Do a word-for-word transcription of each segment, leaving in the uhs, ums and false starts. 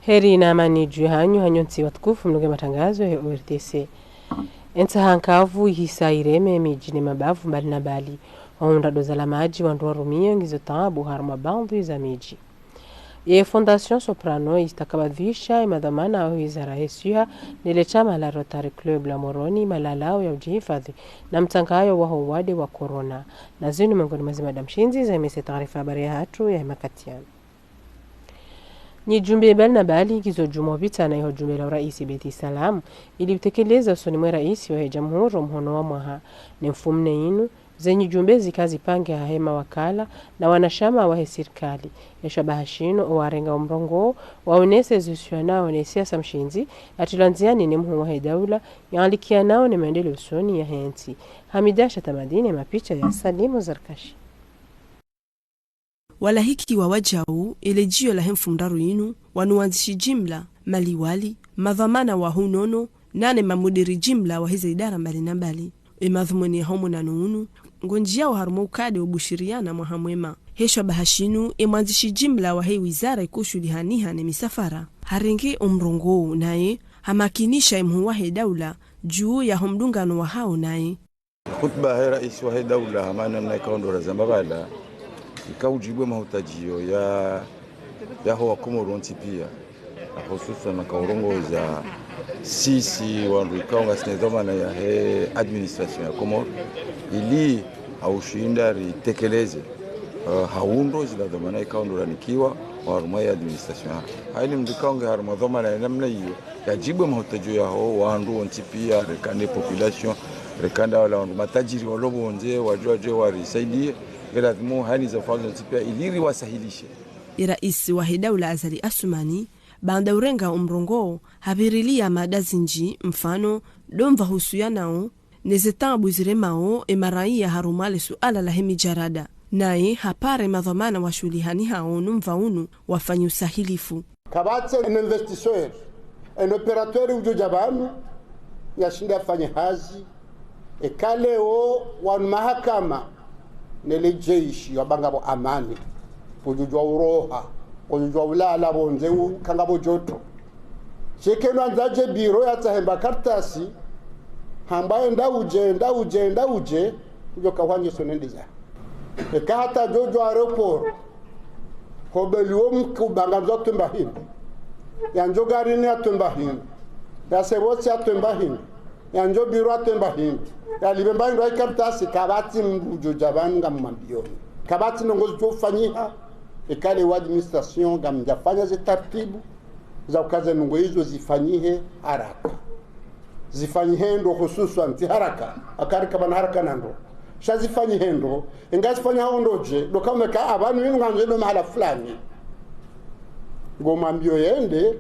Heri na amani dju hanyu, hanyu ntsi watukufu mnunge matangazo ya O R T C. Entsaha nkavu ihisa ireme midji ne mabavu mbali na mbali. Wahundra doza la madji wandru warumio ngizo taabu harumwa baadhwi za midji. Ye Fondation Soprano istakabadhisha ye madhwamana wa wizara ye swiha nele shama la Rotary Club la Moroni malalao ya udjihifadhwi na mtsangayo waho wade wa corona. Na zinu miongoni mwa ze mada mshindzi za imise taarifa habari yahatru ya makati yanu. Nyi djumbe mbali na mbali ngizo djumwa upvitsa na iho djumbe la uraisi Beit Salam, ili utekeleza usoni mwe raisi wahe jamhuri omhono wa mwaha. Ne mfumne inu, zenyi djumbe zika zipange hahe mawakala na wanashama wahe sirikali. Ye shwabaha shinu owarenga omrongoo, waonese zihusuyana ne siasa mshindzi, yatilwa ndziani ne mhuu wahe daula, yaalikiana ne maendeleo usoni yahe ntsi. Hamida Shatamadine, mapicha ya Salimu Zarkashi. Walahikiwa wadjau, ele djio lahe mfumoraru inu, wanu wandzishi jimla, maliwali, madhwamana wa hunono, nane mamudiri jimla wa heze idara mbali na mbali. E madhumuni ya homonano unu, ngondjiao harumwa ukade ubushiriana mwaha mwema. He shwabaha shinu, e mwandzishi jimla wahe wizara iko shuhulihaniha ne misafara, harenge omrongoo naye, hamakinisha e mhuu wahe daula, djuu yaho mdungano wahao naye. Hutuba he raisi wahe daula, hama namna ikao ndo razamba pvala, ikao udjibu e mahutadjio ya, yaho wa Komoro wontsi pia. Hususwan akao urongoza sisi wandru ikao ngasina dhwamana yahe administration ya Komoro, ili haushinda ritekeleze, eh, haundo zila dhwamana ikao ndo ranikiwa harumwa ye administration. Haina mndru ikao nge harumwa dhwamana ya namna iyo, yadjibu e mahutadjio yaho wandru wontsi pia, reka nde population, reka nda wala wandru matajiri walo pvondze, wadje, wadje warisaidie, nge lazimu haina ze fauzi zontsi pia, ili riwasahilishe. E raisi wahe daula Azali Assoumani, baanda urenga omrongoo, hapvirilia mada zindji, mfano, ndo mva husuyanao, ne ze taabu ziremao e maraiya harumwa le suala lahe mijarada. Naye hapare madhwamana washuhulihanihao no mva unu wafanye usahilifu. Kapvatsi un investisseur, un opérateur udjo dja pvanu, yashinde afanye hazi, eka leo wanu mahakama, nele jeshi wamba ngapvo amani, kudjudjuwa uroha, kudjudjuwa ulala pvondze uka ngapvo joto. Sheke no andza dje biro yatsahe mba kartasi, hamba enda udje, enda udje, enda udje, kudjoka hwandje sonendeza. Eka hata djodjo aéroport, hobeli wo mkuba ngandzo atwe mba hindru. Yandjo garini atwe mba hindru. Yase botsi atwe mba hindru. Yandjo biro atwe mba hindru. Yalipve mba hindru ha ikartasi, kapvatsi mndru udjo dja pvanu ngamumwambioni. Kapvatsi ndrongoo zidjo fanyiha, eka le wa administration ngamdjafanya ze taratibu za uka ze ndrongoo izo zifanyihe haraka. Zifanyihe ndro hususwan tsi haraka, eka rika pvanu haraka na ndro. Sha zifanyihe ndro, inga zifanya hao ndro dje, ndo kamwe ka apvanu inu ngandzo ndo mahala fulani. Ngomwambio yende,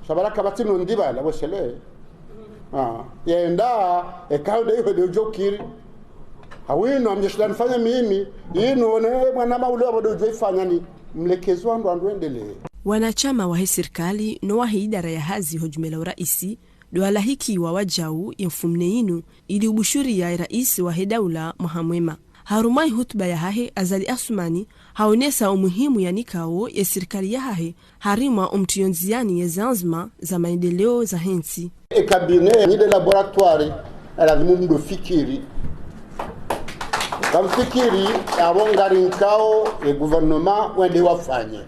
sha pvala kapvatsi no ndipvala, weshele. Ah, yenda, eka nde iho nde udjo kiri. Hawinu, amdje shinda nifanye mimi, inu, one, mwana maule wapvo nde udjo ifanya ni mlekezi wandru wandru wendelee. Wanashama wahe sirikali no wahe idara ya hazi ho djumbe la uraisi, ndo walahikiwa wadjau ye mfumne inu, ili ubushuria e raisi wahe daula mwaha mwema. Harumwa i hutuba yahahe Azali Assoumani, haonesa umuhimu yanikao ye sirikali yahahe, harimwa omtriyo ndziani ye zanzima za maendeleo zahe ntsi. E cabinet ni de laboratoire, elazimu mndru fikiri. Kamfikiri, apvo ngarinkao e gouvernement wende wafanye.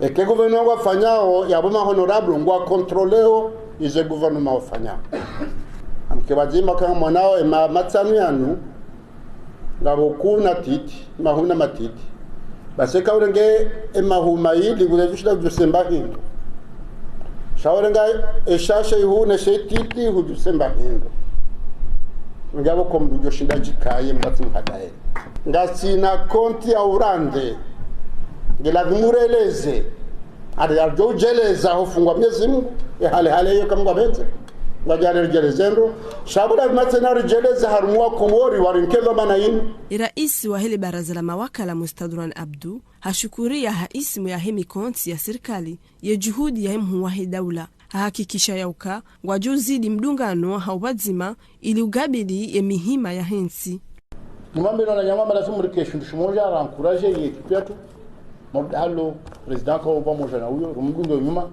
Eke gouvernement ngwafanyao, yapvo ma honorable ngwa contrôleo ize gouvernement wafanyao. Amke pvadzima ka mwanao e ma-, matsanu yanu, ngapvo kuu na titi, mahuu na matiti. Basi eka urenge e mahuu mayili, kudjadjushinda kudjusemba hindru. Sha urenga e shashe ihuu ne she titi, hudjusemba hindru. Ngapvo ko mndru udjoshinda djikaye, mbatsi mhadaye. Ngasina konti ya urande. Nge lazimu ureleze. Ari adjo udjeleza hufungwa Mwenyezi Mungu, e hale hale iyo kamwe ngapvendze. Ngwadjo ale ridjeleze ndro. Sha pvo lazimu tsena ridjeleze harumwa Komori warinke dhwamana inu. E raisi wahe le baraza la mawakala Mustadhwan Abdu, hashukuria ha ismu yahe mikontsi ya sirikali, ye juhudi yahe mhuu wahe daula. Hahakikisha ya uka, ngwadjo uzidi mdungano ha upvadzima ili ugabili ye mihima yahe ntsi. Nimwambe no wananyamwamba lazimu rike shindru shimodja, ra encourager ye ekipe yatru. Mabda halo, président kawo pvamoja na uyo, rumdunge nyuma.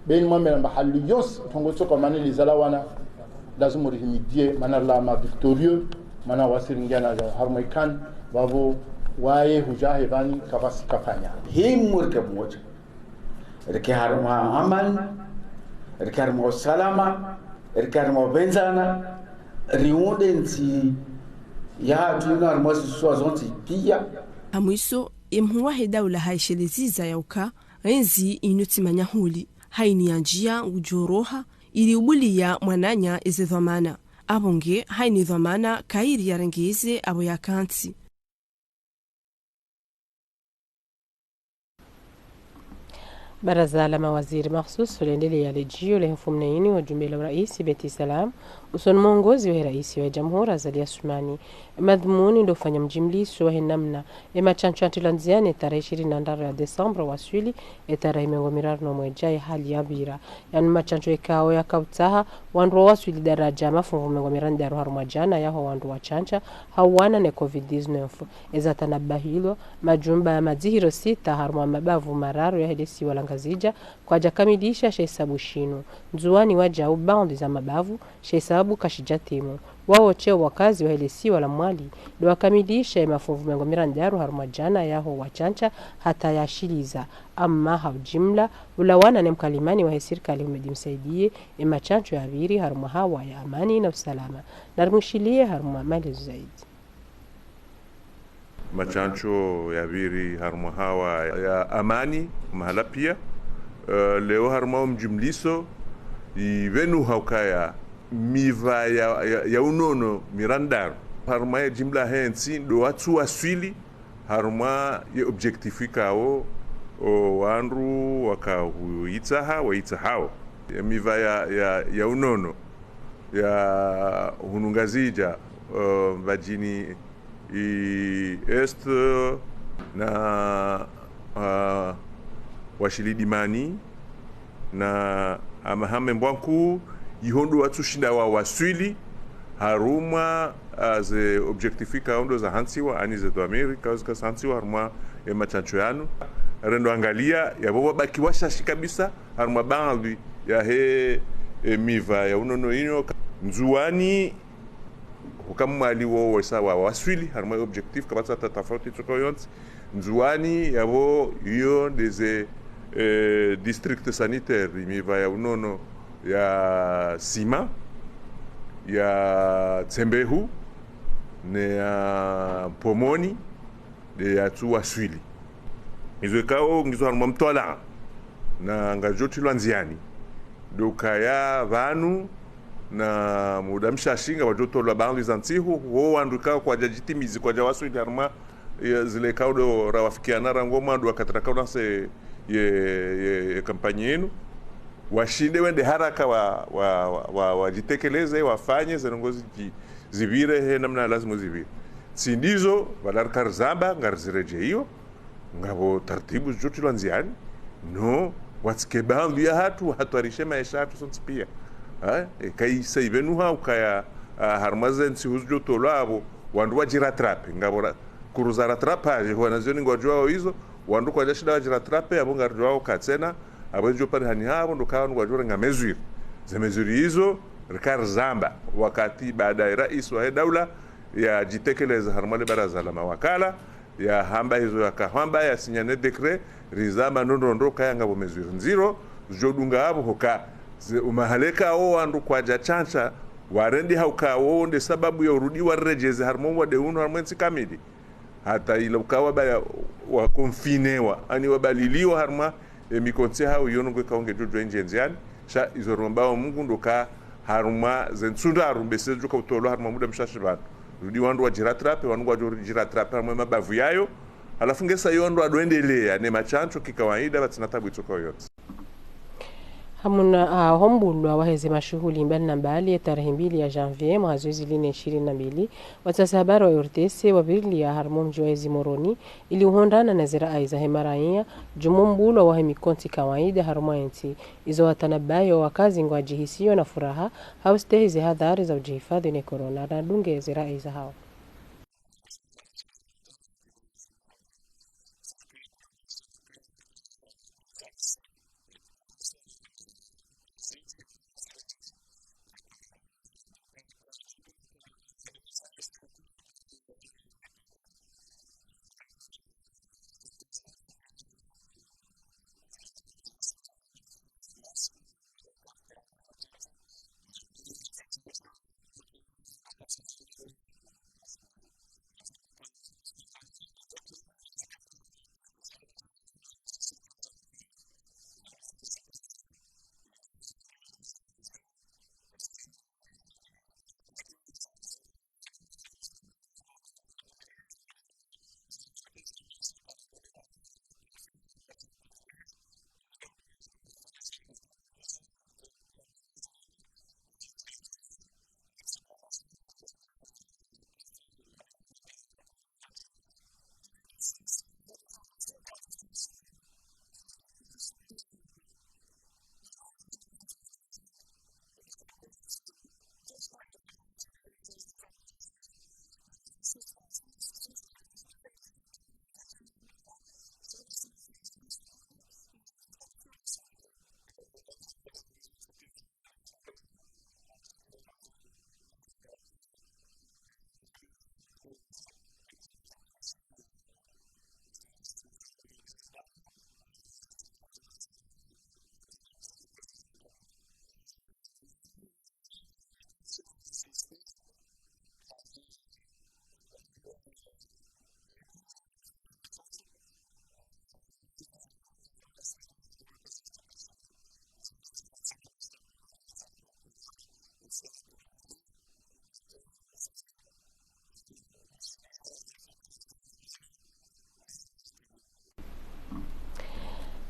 Beni mwamela mba hali yonsi, tongo tsoka mana lizala wana, lazimu rihimidie, mana la ma victorieux, mana wasi ringiana ja harumwa ikani, pvapvo waye huja hevani, kapvatsi kafanya. Himurike mmoja. Rike harumwa amani, rike harumwa usalama, rike harumwa upvenzana, riunde ntsi yahatru inu harumwa zisiwa zontsi pia. Ha mwiso, ye mhuu wahe daula hayisheleziza ya uka, entsi inu tsi manyahuli, hayini ya ndzia ngudjoroha, ili ubulia mwananya eze dhwamana. Apvo nge, hayini dhwamana kayiri yarenge eze apvo yakantsi. Baraza la mawaziri makhsus lendelea ledjio lehe mfumontsi wa jumba la uraisi Beit Salam, usoni mwa uongozi wahe raisi wa jamhuri Azali Assoumani. Madhumuni ndo ufanya mjimliso wahe namna ye mashansho yatrilwa ndziani tarehi ishirini na ndraru ya Desemba waswili ye tarehi mengo miraru no mwedja ye hali ya pvira. Yanu mashansho yikao yakautsaha wandru wawaswili daraja mafungu mengo miraru harumwa djana yaho wandru washansha hauwana ne covid dix-neuf. Eza tanabahilwa, majumba ya madzihiro sita harumwa mabavu mararu yahe lesiwa la Ngazidja kwadjakamilisha she hisabu shinu. Ndzuwani wadjau baadhwi za mabavu, she hisabu kashidjatimu. Wawo tse wakazi wahe lesiwa la Mwali ndo wakamilisha ye mafungu mengo miraru harumwa djana yaho washansha hata yashiliza. Amma ha ujimla, ulawana ne mkalimani wahe sirikali Houmed Msaidié, ye mashansho ya pviri harumwa hawa ya amani na usalama. Narimwishilie harumwa maelezo zaidi. Mashansho ya pviri harumwa hawa ya amani, mahala pia. Eh, leo harumwa wo mjimliso, ipvenu haukaya miva ya, ya, ya unono miraru. Harumwa ye jimla yahe ntsi, ndo watsu waswili, harumwa ye objectif yikao, o, wandru waka huyitsaha, wayitsahao. Ye miva ya, ya, ya unono, ya hunu Ngazidja, o, Mbadjini, i Est na, ah, Washili Dimani na Hamahame Mbwankuu, iho ndo watsushinda wawaswili harumwa, ah, ze objectif yikao ndo zahantsiwa, ani ze dhwamiri, yikao zika zahantsiwa harumwa ye mashansho yanu. Rendo angalia, yapvo wabaki washashi kabisa, harumwa baadhwi yahe, e, miva ya unono inu. Ndzuwani, huka Mwali wo wesa wawaswili, harumwa ye objectif, kapvatsi hata tafauti tsoko yontsi. Ndzuwani, yapvo iyo ndeze, eh, district sanitaire, miva ya unono ya Sima, ya Tsembehu, ne ya Mpomoni, nde yatsu waswili. Izo yikao ngizo harumwa mtwalaa, na ngazidjotrilwa ndziani. Ndo ukaya pvanu na muda mshashi ngapvadjotolwa baadhwi za ntsihu, wo wandru yikao kwadjadjitimizi, kwadjawaswili harumwa, ye, zile yikao ndo rawafikiana rangu mwando wakati rakaona se ye, ye, ye kampanyi yinu. Washinde wende haraka wa, wa, wa, wa, wadjitekeleze, wafanye ze ndrongoo zidji-, zipvire he namna lazimu zipvire. Tsi ndizo, pvala rika rizamba, ngariziredjeyo, ngapvo taratibu zidjotrilwa ndziani, no, watsike baadhwi yahatru, wahatwarishe maesha yahatru sontsi pia. Ha? E, kayisa ipvenu ha, ukaya, ah, harumwa ze ntsihu zidjotolwa apvo, wandru wadjirattrape, ngapvo ra-, kuru za rattrapage, wanazioni ngwadjuwao izo, wandru kwadjashinda wadjirattrape, apvo ngaridjuwao katsena, apvo idjo pare hani hapvo, ndo ukaya wandru ngwadjorenga mesure. Ze mesure izo, rika rizamba, wakati baada ye raisi wahe daula, yadjitekeleza harumwa le baraza la mawakala, yahamba izo yakahamba, yasinya ne décret, rizamba ndo ndo ndo ukaya ngapvo mesure ndziro, zidjodunga apvo hoka, ze umahala yikao wandru kwadjashansha, warende hauka wo nde sababu ya urudi wariredjeze harumwa uwade unu harumwa entsi kamili. Hata ila ukaya waba ya, wakonfinewa, ani wabaliliwa harumwa, e, mikontsi yahawo, iyo ndrongoo yikao ngedjodjuwa indjie ndziani, sha izo rombao Mungu ndo uka harumwa ze ntsu ndraru mbese zidjoka utolwa harumwa muda mshashi pvanu. Rudi wandru wadjirattrape, wandru ngwadjodjirattrape harumwa mabavu yayo, halafu ngesa iyo wandru wadjoendelea ne mashansho kikawaida, pvatsina tabu yitsokao yontsi. Hamuna, ah, hombulwa waheze mashuhuli mbali na mbali ye tarehi mbili ya janvier mwaha zihwi zili ne ishirini na mbili, watsasi habari wa O R T C wapvirilia harumwa mdji wa ezi Moroni, ili uhundrana ne ze rai zahe maraiya, dju mo mbulwa wahe mikontsi kawaida harumwa entsi, izo watanabahi wo wakazi ngwadjihisiyo na furaha, ha ustehi ze hadhari za udjihifadhwi ne corona, nadunge ze rai zahawo.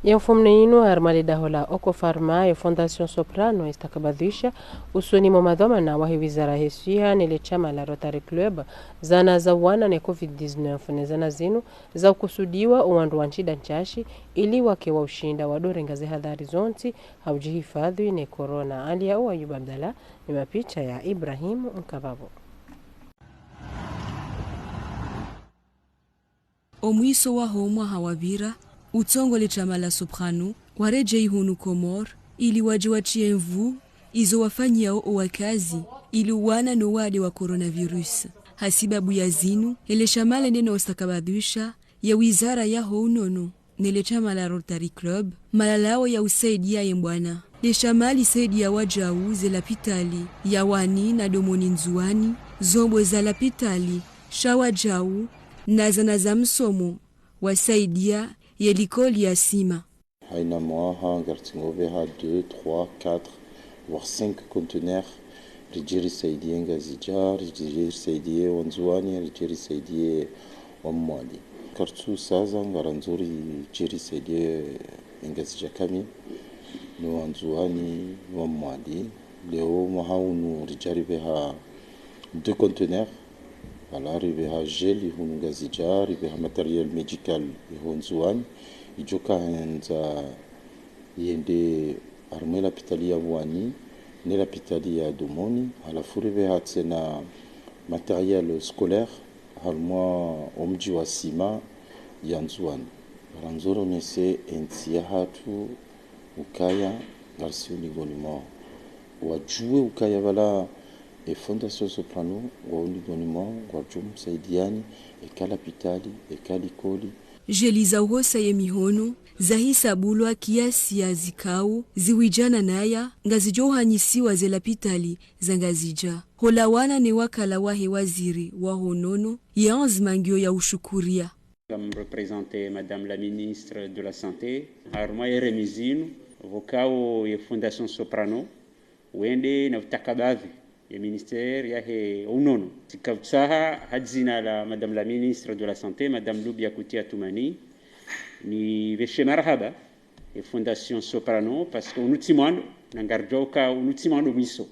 Ye mfumnne yinu, harumwa le daho la Ocopharma, ye Fondation Soprano istakabadhisha usoni mwa madhwamana wahe wizara he swiha ne le shama la Rotary Club zana za uwana ne covid dix-neuf, ne zana zinu za ukusudiwa owandru wa nshida nshashi ili wake wa ushinda wadorenga ze hadhari zontsi ha ujihifadhwi ne corona. Anliya o Ayub Abdallah ne mapicha ya Ibrahim Nkababo. Omwiso waho mwaha wapvira, utsongole shama la Soprano waredjeyi hunu Komori ili wadje watriye nvu izo wafanyao owakazi ili uwana no wade wa coronavirus. Hasibabu ya zinu, ele shama lende no ustakabadhisha ye wizara yaho unono ne le shama la Rotary Club malalao ya usaidia ye mbwana. Le shama lisaidia wajau ze lapitali ya Wani na Domoni Ndzuwani, zombo za lapitali, sha wajau na zana za msomo, wasaidia ye likoli ya Sima. Haina mwaha ngaritsingo pveha deux, trois, quatre, voire cinq conteneurs, ridje risaidie Ngazidja, ridje risaidie Wandzuwani, ridje risaidie Wamwali. Karitsu saza, ngarandzo ridje risaidie Ngazidja kamili, no Wandzuwani, Wamwali. Leo mwaha unu ridja ripveha deux conteneurs. Voilà, ripveha gel hunu Ngazidja, ripveha matériel médical iho Ndzuwani. Idjo kahandza yende harumwa lapitali ya Wani ne lapitali ya Domoni, halafu ripveha tsena matériel scolaire harumwa omdji wa Sima ya Ndzuwani. Ngarandzo ronese entsi yahatru ukaya ngarisi unigoni mwawo. Wadjuwe ukaya pvala e Fondation Soprano ngwa unigoni mwawo, ngwadjo msaidiani, eka lapitali, eka likoli. Gel za uhosa ye mihono, zahisabulwa kiasi ya zikao ziwidjana naya ngazidjo uhanyisiwa ze lapitali za Ngazidja. Holawana ne wakala wahe waziri waho unono, ye anzima ngiyo ya ushukuria. Ngam représenter Madame la Ministre de la Santé, harumwa ye remise inu, pvokao ye Fondation Soprano wende na utakabadhi ye ministère yahe unono. Tsika utsaha ha dzina la Madame la Ministre de la Santé, Madame Loubia Koutia Toumani, nipveshe marahaba ye Fondation Soprano, parce que unu tsi mwando, na ngaridjo uka unu tsi mwando mwiso.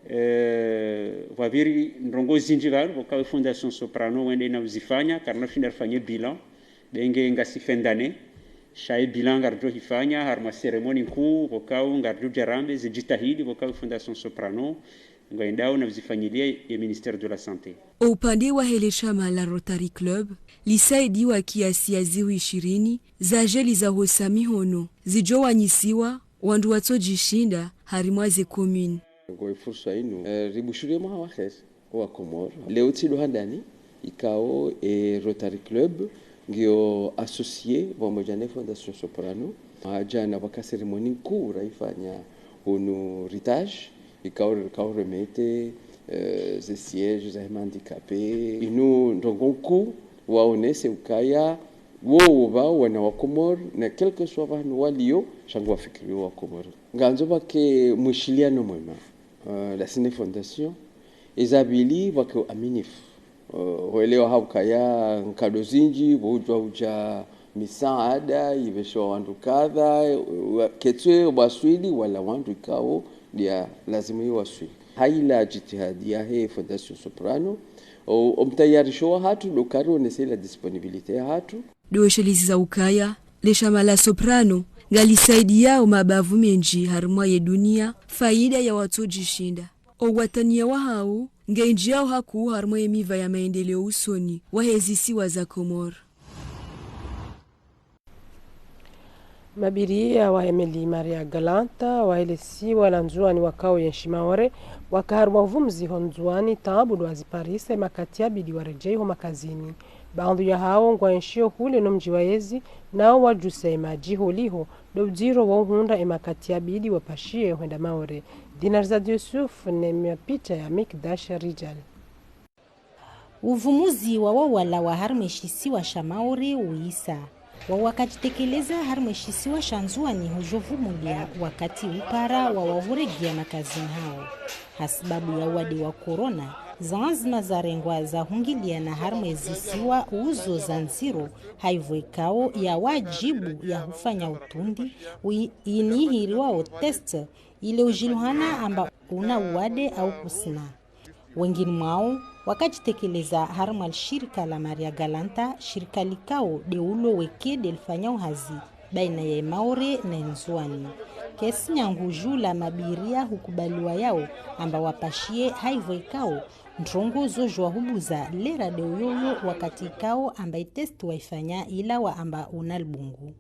Eh, pvwapviri ndrongoo zindji pvanu, pvokao ye Fondation Soprano wende na uzifanya, karina ushinda rifanye bilan, benge ngasi fin d'année, sha ye bilan ngaridjo hifanya harumwa cérémonie nkuu, pvokao ngaridjo djarambe ze djitihadi, pvokao ye Fondation Soprano ngwendao na uzifanyilia ye Ministère de la Santé. Upande wahe le shama la Rotary Club, lisaidiwa kiasi ya zihwi ishirini za gel za uhosa mihono, zidjo wanyisiwa wandru watso djishinda harimwa ze commune. Ngo ifursa inu, eh, ribushurie mwaha wa kheri wa Komori. Leo tsi ndo handani, ikao, eh, Rotary Club ngiyo associé pvamwedja ne Fondation Soprano. Mwaha jana pvwaka cérémonie nkuu raifanya hunu Ritage, ikao, ikao remettre, eh, ze sièges za hima handicapé. Inu ndrongoo nkuu waonese ukaya wowo pvao wana wa Komori, na quel que soit pvahanu walio, sha ngwafikirio wa Komori. Ngandzo pvwake mwishiliano mwema, eh, la Cine Fondation, eza pvili pvwake uaminifu. Eh, hwelewa ha ukaya nkado zindji, pvo udjwa udja misaada, ipveshewa wandru kadha, eh, wa-, ketswe waswili, wala wandru ikao, ndia lazimu iwaswili. Haila djitihadi yahe Fondation Soprano, o, omtayarisho wahatru, ndo karionese la disponibilité yahatru. Ndo ushelezi za ukaya, le shama la Soprano, ngalisaidiao mabavu mendji harimwa ye dunia, faida ya watso djishinda. Owatwaniya wahao, ngendjiyao hakuu harimwa ye miva ya maendeleo usoni wahe zisiwa za Komori. Mabiriya wahe meli Maria Galanta wahe le siwa la Ndzuwani wakao yenshi Maore, waka harimwa uvumzi ho Ndzuwani, taabu ndo waziparisa ye makati yabidi waredjeyi ho makazini. Baadhwi yahao ngwayenshio hule no mdji wa yezi, nao wadjuse ye madji holiho, ndo udziro wa uhundra ye makati yabidi wapashiye hwenda Maore. Dinarzad Youssouf ne mapicha ya Mikdash Ridjal. Uvumuzi wa wawala wa harimwa ye shisiwa sha Maore uisa. Wawo wakadjitekeleza harimwa ye shisiwa sha Ndzuwani hudjo vumulia wakati upara wa wahuregeya makazini hao. Hasibabu ya uwade wa corona, Zanzima zarengwa za hungiliana harumwa ezisiwa uzo za ndziro, haivo ikao ya wajibu ya hufanya utundi, wi-, ini hiriwao test, ile ujiluhana amba una uwade au kusina. Wengine mwao, wakajitekeleza harumwa lishirika la Maria Galanta, shirika likao de ulo weke de lifanyao hazi baina ya Maore na Ndzuani. Kesi nyangu juu la mabiria hukubaliwa yao amba wapashie haivo ikao, ntrongo zo jwa hubuza lera de uyoyo wakati ikao amba itest waifanya ila wa amba una libungu.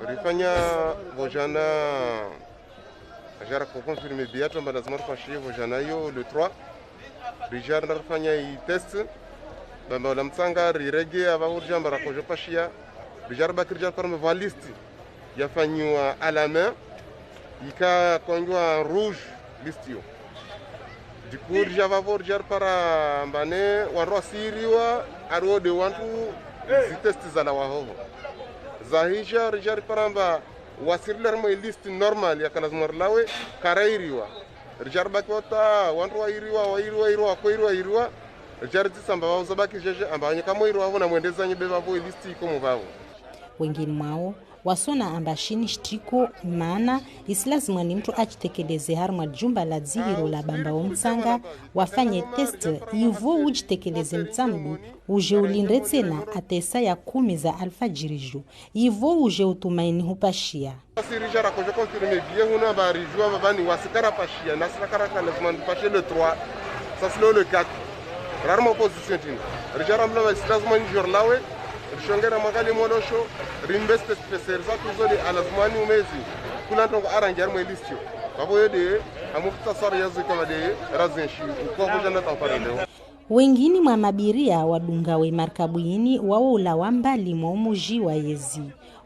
Rifanya vojana, jara ko confirmer biatu amba lazima ripashie vojana yo le trois. Rijara rifanya i test. Bamba ola mtsanga rirege ava urja amba rakojo pashia. Rijara baki rijara parme va liste yafanyiwa à la main, ika konjwa rouge liste yo. Du coup, rija vavo rija ripara amba ne wandru wasiriwa, ariwo de wandru zi test zalawa hoho. Zahija rija ripara amba wasirila harumwa liste normale yaka lazima rilawe, karairiwa. Rija ribaki wata wandru wairiwa, wairiwa, iriwa, wakoiriwa, iriwa. Rija ridzisa amba vavo zabaki jeje, amba wanyu kamoiriwa vavo na mwendeza nyi be vavo liste iko mu vavo. Wengine mwao, wasona amba shini shitiko, maana, isi lazima ni mtru ajitekeleze harumwa jumba la dzihiro la bamba wo mtsanga, wafanye test, ivo ujitekeleze mtsamdu, uje ulinde tsena ata esa ya kumi za alfajiri ju, ivo uje utumaini hupashia. Sirija rakojo confirmer bien huna amba rijua vavani wasi karapashia, nasi rakaraka lazima ripashie le trois, sasi lo le quatre. Raruma opposition tini. Rija ramla vasi lazima ni jor lawe, rishongera mwagali molosho, rimbeste speseri za tuzo de alazimani umezi. Kula ndrongo arangi harumwa liste yo. Vavo yo de, amufuta sara yazo kama de, razenshi, uko vojana tampare leo. Wengine mwa mabiria wadunga we markabu ini wao ulawa mbali mwa umuji wa yezi.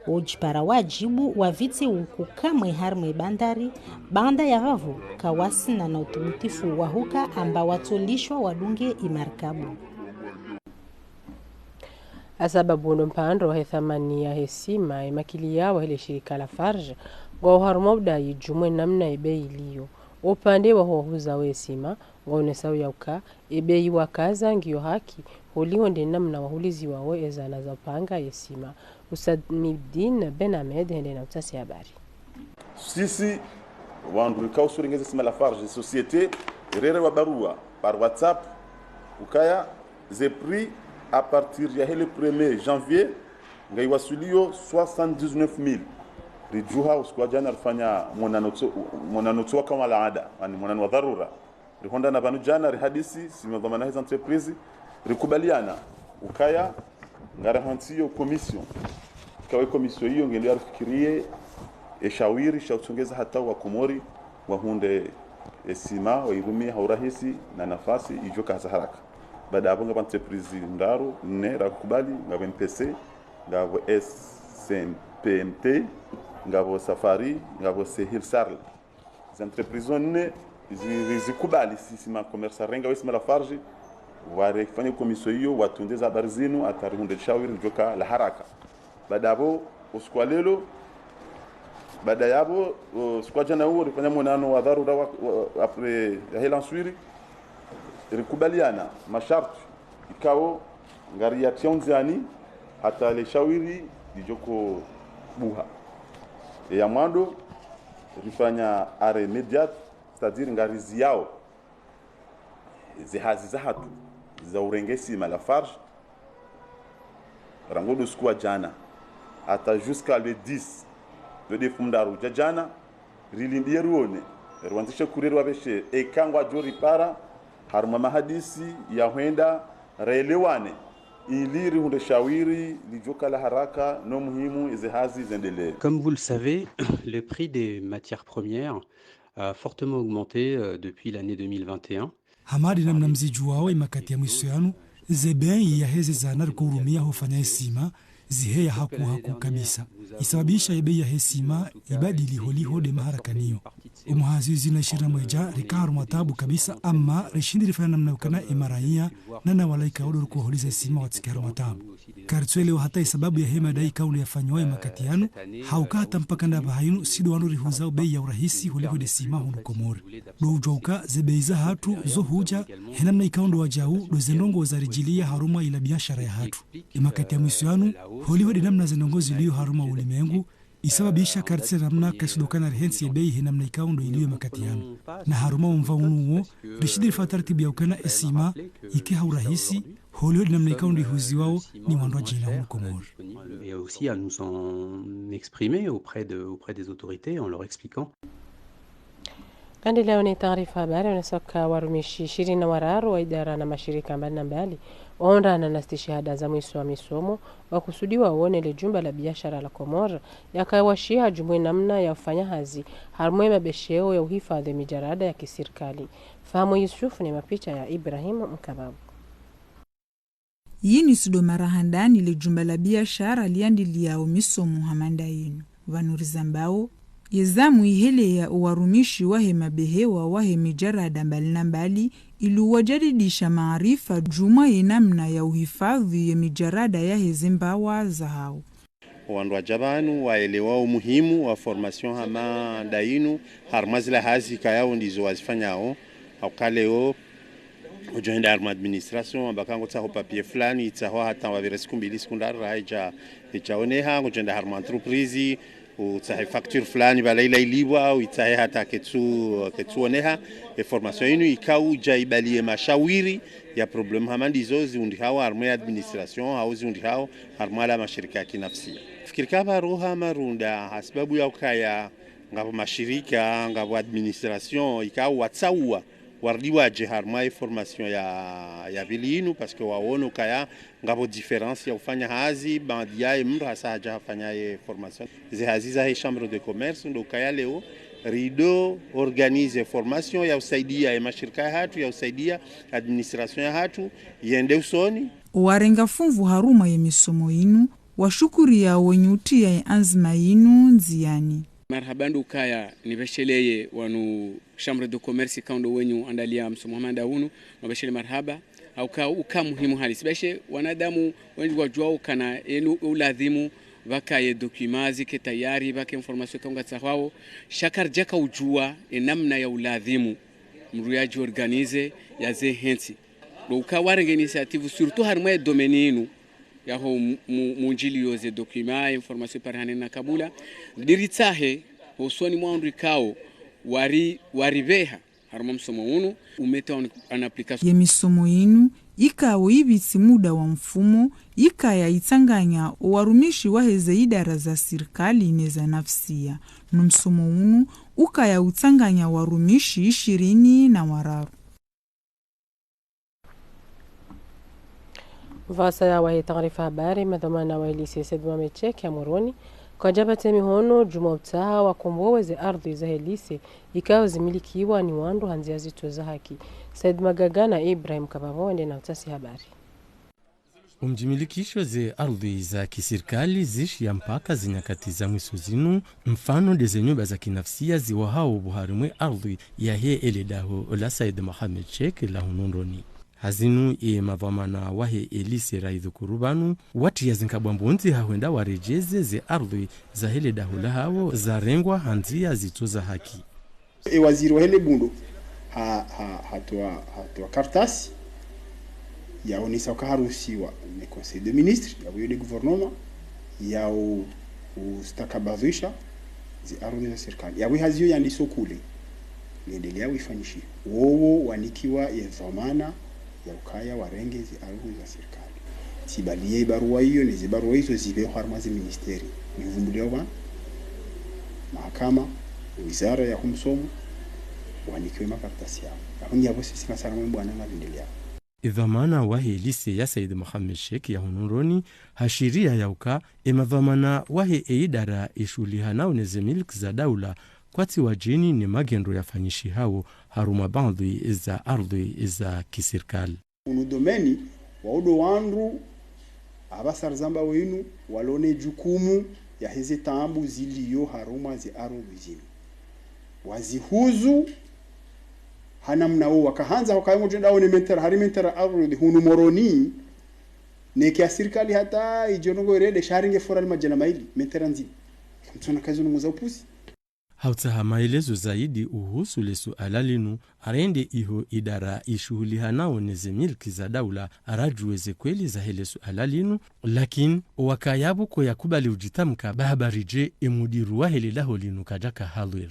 Ujipara wajibu wavitse uku kamwe harumwa bandari, baanda ya vavo kawasina na utubutifu wa huka amba watolishwa wadunge imarkabu. Asababu no mpandro he thamani ya hesima, emakili ya wa hele shirika la Farge, ngwa uharumwa udayi jumwe namna ebei iliyo. Upande wa huwahuza wesima, ngwa unesao ya uka, ebei wakaza ngiyo haki, holiho nde namna wahuliziwao ezana za upanga yesima. Ustadh Mibdin Ben Ahmed hende na utasi habari. Sisi, wandru rikao usurengeze sima la Farge, société, rere wa barua, par WhatsApp, ukaya, ze prix à partir ya hele premier janvier, ngayi waswiliyo soixante-dix-neuf mille. Rijuha usiku wa jana rifanya monano tso-, monano tso wa kama laada, yani monano wa dharura. Rihonda na vanu jana rihadisi, sima dhwamana heza entreprise, rikubaliana, ukaya, ngara hantsiyo commission. Ikawe commission iyo ngendo yarifikirie, eshawiri, sha utsongeza hata wa Komori, wahundre esima, wairumie ha urahisi, na nafasi, ijo kaza haraka. Baada apvo ngapvo entreprise ndraru, nne, rakubali, ngapvo M P C, ngapvo S M P M T, ngapvo Safari, ngapvo Sehil Sarl. Ze entreprise nne zi-, zi-, zikubali sisi ma commerçant renga wesima la Farge, warefanya commission iyo, watunde za habari zinu, hata rihundre shawiri, lijoka la haraka. Baada apvo, usiku wa lelo, baada yapvo, usiku wa jana uwo, rifanya monano wa dharura wa, wa, après ya hela nswiri, rikubaliana masharti, ikao, ngari ya tia unziani, hata le shawiri, lijoko buha. E ya mwando, rifanya arrêt immédiat, c'est-à-dire ngari ziyao, ze hazi zahatru, za urenge sima la Farge, rangu do usiku wa jana, hata jusqu'à le dix, le dix mfumoraru ja jana, rilimbiye rione, riwandzishe kureri wapveshe, eka ngwajo ripara, harumwa mahadisi, ya hwenda, relewane, ili rihundre shawiri, lijoka la haraka, no muhimu, eze hazi zendelee. Comme vous le savez, le prix des matières premières a fortement augmenté, euh, depuis l'année deux mille vingt et un. Hama de namna mzijuwao emakati ya mwiso yanu, ze bei ya heze zana riko urumia hufanya esima, Ziheya haku haku kabisa. Isababisha ye bei yahe sima ibadili holiho nde maharakaniyo. Omwaha zihwi zili na ishirini na mwedja rika harumwa taabu kabisa, amma rishindi rifanya namna ukana emaraya nana wala ikao ndo riko holiza ye sima watsike harumwa taabu. Karitsuelewa hata isababu yahe madai ikao ndo yafanywa ye makati yanu, hauka hata mpaka ndapvaha inu si ndo wandru rihuzao bei ya urahisi holiho nde sima hunu Komori. Ndo udjuwa uka ze bei zahatru zo hudja, he namna ikao ndo wadjau, ndo ze ndrongoo zaridjiliya harumwa ila biashara yahatru. Emakati ya mwiso yanu, holiho nde namna ze ndrongoo ziliyo harumwa ulimengu, isababisha karitsi namna kaisi ndo ukana rihentsi ye bei he namna ikao ndo iliyo emakati yanu. Na harumwa omva unu uwo, rishindi rifanya taratibu ya ukana esima ike ha urahisi, holiho nde namna ikao ndo ihuziwao ni wandru wadjina hunu Komori. Et aussi à nous en exprimer auprès de, auprès des autorités en leur expliquant. Ngarendeleao ne taarifa habari, wonesa uka warumishi ishirini na wararu wa idara na mashirika mbali na mbali, waondrana na stishihada za mwiso wa misomo, wakusudiwa wone le jumba la biashara la Komori, yakawashiha djumwa ye namna ya ufanya hazi, harumwa ye mabesheo ya uhifadhwi ye mijarada ya kisirikali. Fahamu Yusuf ne mapicha ya Ibrahim Mkababu. Yinu si ndo mara handani le jumba la biashara liandiliyao misomo hama nda yinu. Pvanu rizambao, ye zamu iheleya owarumishi wahe mabehewa wahe mijarada mbali na mbali, ili uwajadidisha maarifa djumwa ye namna ya uhifadhwi ye mijarada yahe ze mbawa zahao. Wandru wadja pvanu waelewa umuhimu wa formation hama nda yinu, harumwa zila hazi ikayao ndizo wazifanyao, hauka leo, udjo henda harumwa administration, wamba ka ngotsaho papier fulani, itsaho hata wapvira siku mbili, siku ndraru, raha idja, idja oneha, ngodjo henda harumwa entreprise, utsahe facture fulani, pvala ila ilipvwa, au itsahe hata ketsu, ketsu oneha, e formation inu ikaudja ibaliye mashawiri ya problème hama ndizo ziundrihao harumwa ye administration, hau ziundrihao harumwa la mashirika ya kinafsia. Fikiri ka pvaro hama runda, hasibabu ya ukaya, ngapvo mashirika, ngapvo administration, ikao watsauwa, warudi wadje harumwa ye formation ya, ya pvili inu, parce que waono ukaya, ngapvo différence ya ufanya hazi, baadhi yaye mndru hasa hadja hafanya ye formation. Ze hazi zahe chambre de commerce, ndo ukaya leo, rido organiser formation ya usaidia ye mashirika yahatru, ya usaidia administration yahatru, yende usoni. Owarenga funvu harumwa ye misomo yinu, washukuriya wenyi utiya ye anzima yinu ndziyani. Marahaba ndo ukaya nipvesheleye wanu chambre de commerce ikao ndo wenyi uandaliya msomo hama nda unu, nipvesheleye marahaba, hauka uka muhimu halisi. Pvashe wanadamu wendji wadjuwa ukana enu uladhimu, pvwakaye documents zike tayari, pvwake information ikao ngatsahwao, sha karidjaka udjuwa ye namna ya uladhimu mndru yadji organiser, yazihentsi. Ndo uka warenge initiative, surtout harumwa ye domaine inu, yaho mu-, mu-, mundjiliyo ze documents, information iparihane na kabula. Ndiritsahe, hosoni mwa wandru ikao, wari-, waripveha harumwa msomo unu, umettre en, en application. Ye misomo yinu, ikao ipvitsi muda wa mfumo, ikaya itsanganya owarumishi wahe ze idara za sirikali ne za nafsia. No msomo unu, ukaya utsanganya warumishi ishirini na wararu. Pvasa ya wahe taarifa habari, madhwamana wahe lycée Said Mohamed Cheikh ya Moroni, kwadjapvatse mihono djumwa utsaha wakombowe ze ardhwi zahe lycée, ikao zimilikiwa ni wandru ha ndziya zitso za haki. Said Magaga na Ibrahim Kabavo wende na utasi habari. Umdjimilikisho ze ardhwi za kisirikali zishiya mpaka zinyakati za mwiso zinu, mfano nde ze nyumba za kinafsia ziwahao pvo harimwa ye ardhwi yahe ele daho la Said Mohamed Cheikh la hunu Moroni. Hazinu ye madhwamana wahe e lycée rayidhukuru pvanu, watriya zinkabwa mbundzi ha hwenda waredjeze ze ardhwi zahe le daho lahawo zarengwa ha ndziya zitso za haki. E waziri wahe le bundo ha, ha, hatowa, hatowa kartasi yaonesa uka haruhusiwa ne Conseil des ministres, yapvo yo nde gouvernement, ya u-, ustakabadhisha ze ardhwi za sirikali. Yapvo e hazi yo yandiso kule, ngendeleyao ifanyishiha. Wowo wanikiwa ye dhwamana ya ukaya warenge ze ardhwi za sirikali. Tsibaliye ibaruwa iyo, ne zibaruwa izo zipvehwa harimwa ze ministère. Nivumbuliwa pvanu, mahakama, wizara yaho msomo, wanikiwe makartasi yawo. Yapvo nyi yapvo sisi masara mwe mbwana ngavindeleyao. Idhwamana wahe lycée ya Said Mohamed Cheikh ya hunu Moroni, hashiriya ya uka, e madhwamana wahe e idara ishuhulihanao ne ze milki za daula, kwatsi wadjeni ne magendo yafanyishihao harumwa baadhwi za ardhwi za kisirikali. Unu domaine, wao ndo wandru Apvasa rizambao inu, walo ne jukumu yaheze taabu zilio harumwa ze ardhwi zinu. Wazihuzu, ha namna wo wakahandza, wakaya ngudjo enda waone mentera, hari mentera ardhwi hunu Moroni, neke ya sirikali hata idjo ndrongoo irende, sha hari nge furali madjana mayili, mentera ndzima. Kamtsona kazi nungu za upuzi. Ha utsaha maelezo zaidi uhusu le suala linu, arende iho idara ishuhulihanao ne ze milki za daula, aradjuwe ze kweli zahe le suala linu, lakini owakaya pvo ko yakubali udjitamka, ba habari dje e mudiru wahe le daho linu kadjaka hadhwir.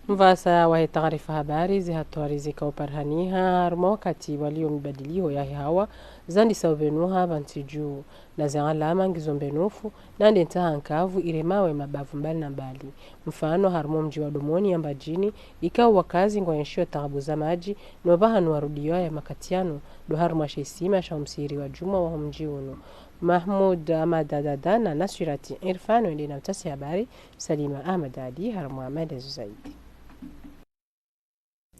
Mvasa wahe taarifa habari, ze hatwari zikao parihaniha harumwa wakati walio mibadiliho yahe hawa, zandisa upvenuha pvantsi dju, na ze alama ngizo mbenufu, na nde ntsaha nkavu iremao e mabavu mbali na mbali. Mfano, harumwa o mdji wa Domoni ya Mbadjini, ikao wakazi ngwaenshio taabu za madji, no pvahanu warudio ya makati yanu, ndo harumwa she sima sha o msihiri wa djumwa waho mdji unu. Mahmoud Ahmad Adada na Naswirati Irfan wende na mtasi habari, Salima Ahmad Ali harumwa maelezo zaidi.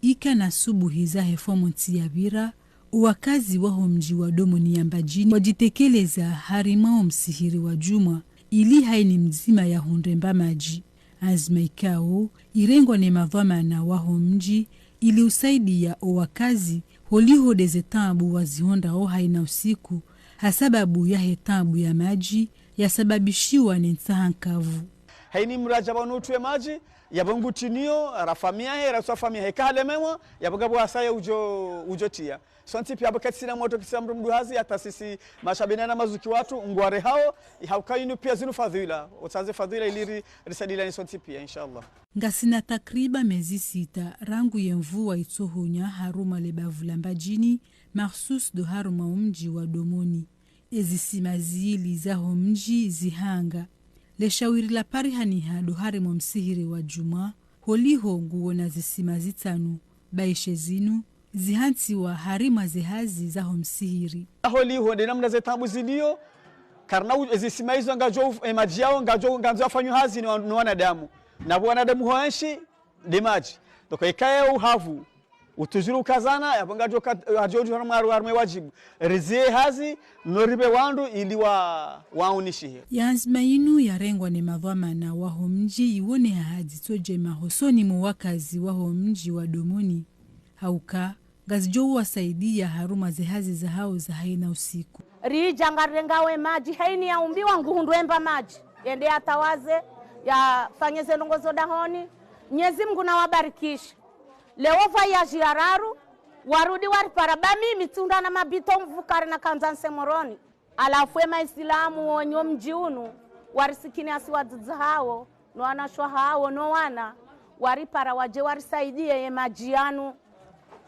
Ika na subuhi zahe fomontsi yapvira, owakazi waho mdji wa Domoni ya Mbadjini wadjitekeleza harimwa o msihiri wa djumwa, ili haini mdzima yahundre mba madji. Anzima ikao irengwa ne madhwamana waho mdji, ili usaidia owakazi, holiho nde ze taabu wazihundrao haina usiku, ha sababu yahe taabu ya madji yasababishiwa ne ntsaha nkavu. Haini mdru yadja pvanu utrie madji, yapvo ngutinio, ra famiya he, ra uswa famiya he, kahalemewa, yapvo ngapvo asaya udjo, udjo tria. Sontsi pia apvo ketsina motro, ketsina mdru mdru hazi, hata sisi mashabina na mazuki watru, ngwarehao, ihauka inu pia zinu fadhwila. Otsaze fadhwila ili ri, risadilani sontsi pia, inshallah. Ngasina takriba mezi sita, rangu ye mvua itsohonya harumwa le bavu la Mbadjini, mahsus ndo harumwa o mdji wa Domoni. Ezi sima zili zaho mdji zihanga. Le shawiri la parihaniha ndo harimwa o msihiri wa djumwa, holiho nguona zisima zitsanu, baishe zinu, zihantsiwa harimwa ze hazi zaho msihiri. Holiho nde namna ze taabu zilio, karina u-, ezi sima izo ngazidjo uf-, e madji yao ngazidjo, ngazidjo afanywa hazi ni wa-, ni wanadamu. Na pvo wanadamu hoenshi, nde madji. Donc, ikaya uhavu, utujuru ukazana, yapvo ngazidjo ka-, ngazidjo harumwa, harumwa wajibu. Rizie hazi, no ripve wandru ili wa, waunishihe. Ye anzima inu yarengwa ne madhwamana waho mdji iwoneha ha dzitso djema hosoni mwa owakazi waho mdji wa Domoni. Hauka, ngazidjo uwasaidia harumwa ze hazi zahao za haina usiku. Ridja ngarirengao e madji, haini yaumbiwa nguhundro emba madji. Yende yatawaze, yafanye ze ndrongoo zo dahoni. Mnyezi Mngu na wabarikishe. Leo voyage ya raru, warudi waripara ba mimi tsihundra na mabito mvukare na kandza ntse Moroni. Halafu e maisilamu wonyo mdji unu, warisikini asi wadzadze hawo, no wanashe hawo, no wana, waripara wadje warisaidie ye madji yanu.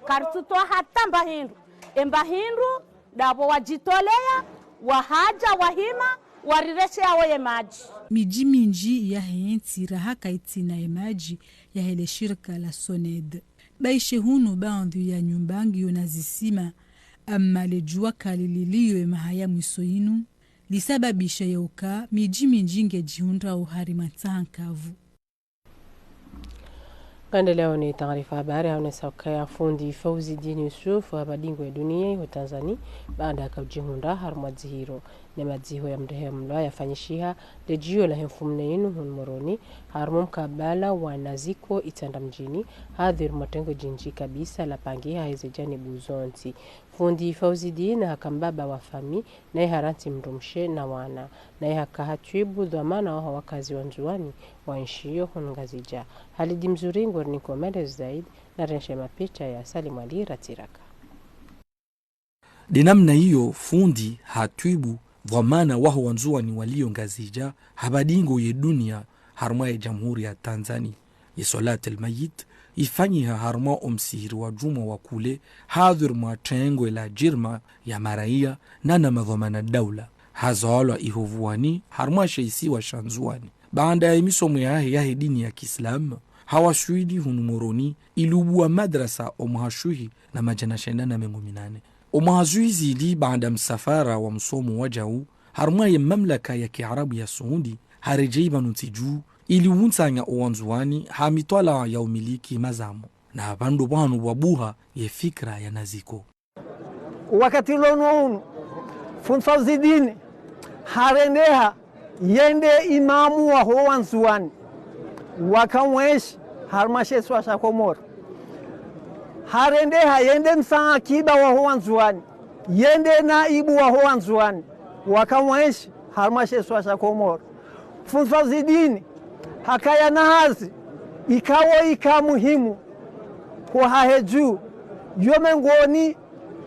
Karitsutoa hata mba hindru. E mba hindru, ndapvo wadjitolea, wahadja, wahima, wariresheao ye madji. Midji mindji yahe ntsi raha kaitsina ye madji yahe le shirika la Soned. Baishe hunu baandhwi ya nyumba ngiyo na zisima, ama le djuwa kali lilio e maha ya mwiso inu, lisababisha yauka midji mindji ngedjihundrao harimwa ntsaha nkavu. Ngarendeleao ne taarifa habari, haonesa ukaya fundi Fauzidine Yusuf, hapva dingo ye dunia iho Tanzania, baanda yaka udjihundra harumwa dzihiro. Ne madziho ya mrehemlwa yafanyishiha le djio lahe mfumnne inu hunu Moroni, harumwa mkabala wa Naziko Itsandra mdjini, hadhwiri mwa tengo djindji kabisa lapangiha heze janibu zontsi. Fundi Fauzidine haka mbaba wa fami, naye harantsi mdrumshe na wana, naye haka hatwibu dhwamana waho wakazi wa Ndzuwani waenshio hunu Ngazidja. Halidi Mzuri ngurinikao maelezo zaidi, na renshe mapicha ya Salim Ali Ratiraka. Nde namna iyo fundi hatwibu dhwamana waho Wandzuwani walio Ngazidja, hapva dingo ye dunia harumwa ye Jamhuri ya Tanzania. Ye swalatul mayit ifanyiha harumwa o msihiri wa djumwa wa kule, hadhwiri mwa tengwe la djirma ya maraya na na madhwamana daula. Hazalwa iho Vuwani, harumwa she isiwa sha Ndzuwani. Baanda ya misomo yahe yahe dini ya kiislamu, hawaswili hunu Moroni ili ubua madrasa o mwaha shihwi na madjana shenda na mengo minane. O mwaha zihwi zili baanda msafara wa msomo wajau harumwa ye mamlaka ya kiarabu ya Saudi, haredjei pvanu ntsi dju ili untsanya o Wandzuwani ha mitwalaa ya umiliki mazamo. Na pvandru pvanu pvwabuha ye fikira ya Naziko. Wakati lonu unu, fundi Fauzi Dini harendeha yende imamu waho wandzuwani waka wenshi harumwa she isiwa sha Komori. Harendeha yende msangakiba waho wandzuwani, yende naibu waho wandzuwani waka wenshi harumwa she isiwa sha Komori. Fundi Fauzi Dini hakaya na hazi ikao ika muhimu ho hahe dju, yo mengoni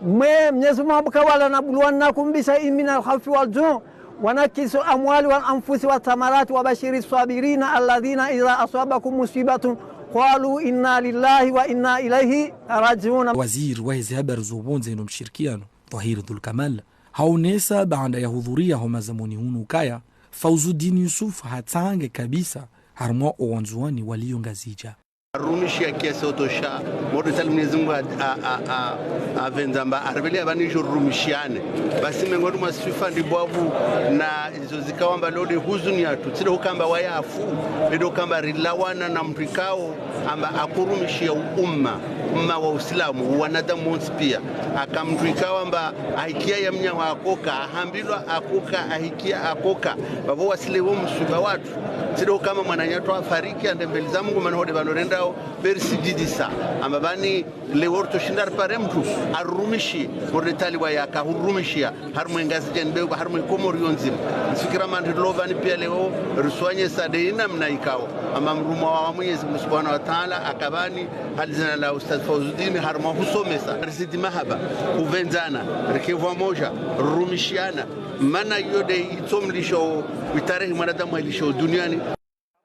mwe Mnyezi Mungu habuka: ولنبلونكم بشيء من الخوف والجوع ونقص من الأموال والأنفس والثمرات وبشر الصابرين الذين إذا أصابتهم مصيبة قالوا إنا لله وإنا إليه راجعون. Waziri wahe ze habari zo pvondze no mshirikiano, Twahir Dhulkamal, haonesa baanda ya hudhuria ho mazamuni hunu ukaya Fauzi Dini Yusuf hatsange kabisa harumwa o wandzuwani walio Ngazidja. Arumishiya kiasi otosha, mordetali Mnyezi Mungu a, a, a, a, avendza amba ariveli amba nijo rumishiane. Basi mengoni mwa swifa ndibwavu na izo zikao amba leo de huzuni yatru, tsi de hukamba waye afu, be de hukamba rilawana na mndru ikao amba akurumishiya umma, umma wa Usilamu, wanadamu wontsi pia. Aka mndru ikao amba ahikia ya mnyaho akoka, ahambilwa akoka, ahikia akoka. Bapvo wasile wo mswiba watru, tsi de hukamba mwananyatru afariki, ande mbeli za Mungu, mana ho de pvanu rendao, be risididisa. Amba pvani leo ritsoshinda ripare mndru arurumishi mordetali waye aka hurumishiya harumwa e Ngazidja ni be harumwa e Komori yo ndzima. Ntsifikira mandri lopvani pia leo riswanyesa de inamna ikao amba mrumwa wa Mwenyezi Mungu Subhanahu wa Taala aka pvani ha lizina la Ustadh Fauzi Dini harumwa husomesa. Rizidi mahaba, huvendzana, rike pvwamoja, rurumishiana, mana iyo de itso mlisho witarehi mwanadamu hailisho duniani.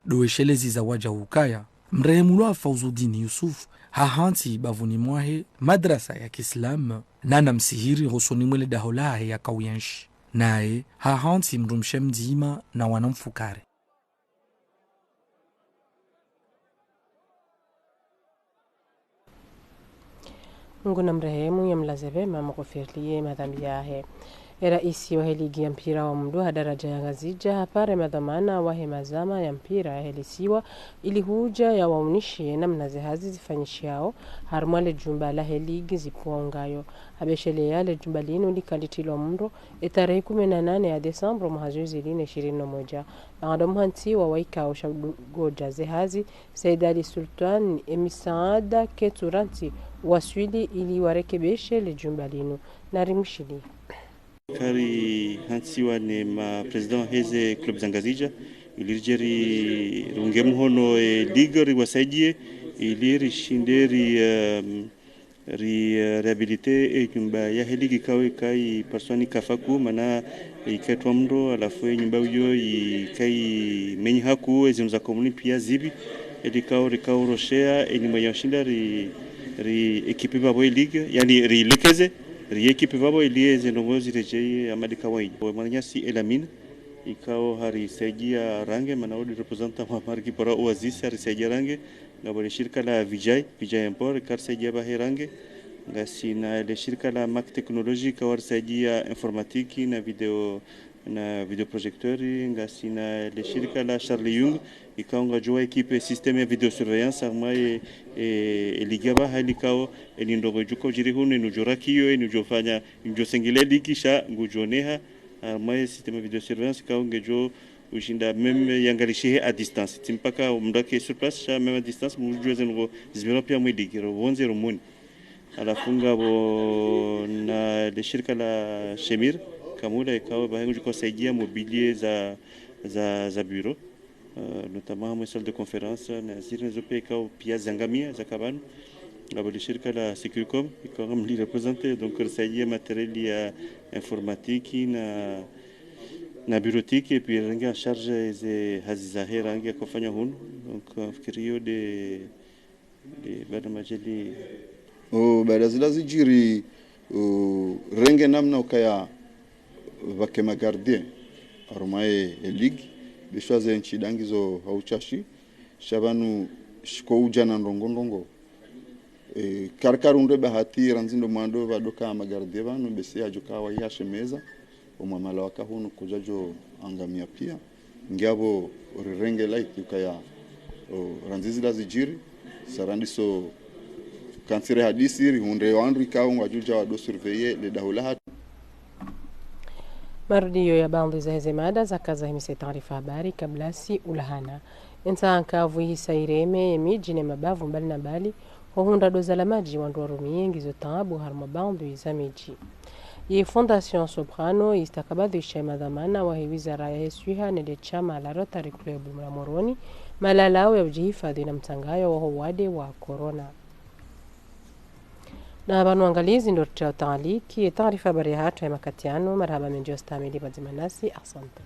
Ndo weshelezi za wadja ukaya mrehemulwa Fauzi Dini Yusuf hahantsi bapvuni mwahe madrasa ya kiislamu, nana msihiri hosoni mwe le daho lahe yakao yenshi. Naye hahantsi mdrumshe mdzima na wana mfukare. Mungu namrehemu, yamlaze pvema, amghufirilie madhambi yahe. E raisi wahe ligi ya mpira wa mndru ha daraja ya Ngazidja hapare madhwamana wahe mazama ya mpira yahe lisiwa ili hudja yawaonishie namna ze hazi zifanyishiao harumwa le jumba lahe ligi zipvongayo. Habesheleya le jumba linu lika litilwa mndro e tarehi kume na nane ya desambro mwaha zihwi zili na ishirini na moja. Baanda muhantsi wa waikao sha udugodja ze hazi, Said Ali Sultan, e misaada ketsu rantsi waswili ili warekebeshe le jumba linu. Nari mshili. Kari hantsiwa ne ma président heze club za Ngazidja, ili ridje ri, riunge mhono e ligue riwasaidie, ili rishinde ri, em, ri, eh, réhabilité e nyumba yahe ligue ikao ikai parswani kafaku, mana ikaitwa mndro, halafu e nyumba iyo ikai menyi haku, e zinu za komuni pia zipvi, e likao rikao roshea, e nyumba ya ushinda ri, ri équipe pvapvo e ligue, yani ri lekeze, ri équipe pvapvo ili e ze ndrongoo ziredjeye hama de kawaida. Mwananyasi Elamine, ikao harisaidia range, mana udi représentant wa marque pora Oasis harisaidia range, ngapvo le shirika la Vijay, Vijay Import, ikarisaidia pvahe range. Ngasina le shirika la Mac Technology, ikao harisaidia informatique na vidéo, na vidéoprojecteur. Ngasina le shirika la Charles Young, ikao ngwadjo wa équipe système ya vidéosurveillance, harumwa e, e, e ligue apvaha, likao, e ni ndrongoo idjo kao djiri hunu, e ni udjo rakiyo, e ni udjo fanya, e ni udjo sengele ligue sha, ngudjo oneha, harumwa e système ya vidéosurveillance, ikao ngedjo ushinda même yangalishihe à distance. Tsi mpaka mndru ake sur place, sha même à distance, mdjuwe ze ndrongoo zipvirao pia mwe ligue, ro pvondze ro moni. Halafu ngapvo na le shirika la Shemir, Kamula, ikao pvahe ngudjo kao saidia mobilier za, za, za bureau, euh, notamment hamwe salle de conférence, na ziri nazo pia ikao pia zangamia, zaka pvanu. Ngapvo le shirika la Securicom, ikao ngamli représenté, donc risaidia matériel ya informatique na, na bureautique, et puis renge en charge ze hazi zahe range yakofanya hunu. Donc, euh, nafikiri iyo de, de baada majali. O, baada zila zidjiri, o, renge namna ukaya pvake magardien harumwa e, e ligue, bishwa ze ntsi dangi zo ha uchashi, sha pvanu shiko udja na ndrongoo ndrongoo. E, kari karundre bahati randzi ndo mwando pvadoka magardien pvanu, bese yadjoka wayi hashemeza, o mwamala waka hunu kudjadjo angamia pia. Ngiapvo rirenge laiti ukaya, o, randzi zila zidjiri, sa randiso Kantsire hadisi, rihundre wandru ikao ngwadjodja wado surveiller le daho lahatru. Marudio ya baadhwi za heze mada zakaza himise taarifa habari kabla si ulahana. Entsankavu ihisa ireme ye midji ne mabavu mbali na mbali, ho hundra doza la madji wandru warumie ngizo taabu harumwa baadhwi za midji. Ye Fondation Soprano istakabadhisha ye madhwamana wahe wizara yahe swiha nele shama la Rotary Club la Moroni, malalao ya udjihifadhwi na mtsangayo waho wade wa corona. Na pvanu wangalizi ndo rutria utaaliki ye taarifa habari yahatru ya makati yanu, marahaba mendji wa stahamili pvadzima nasi, asante.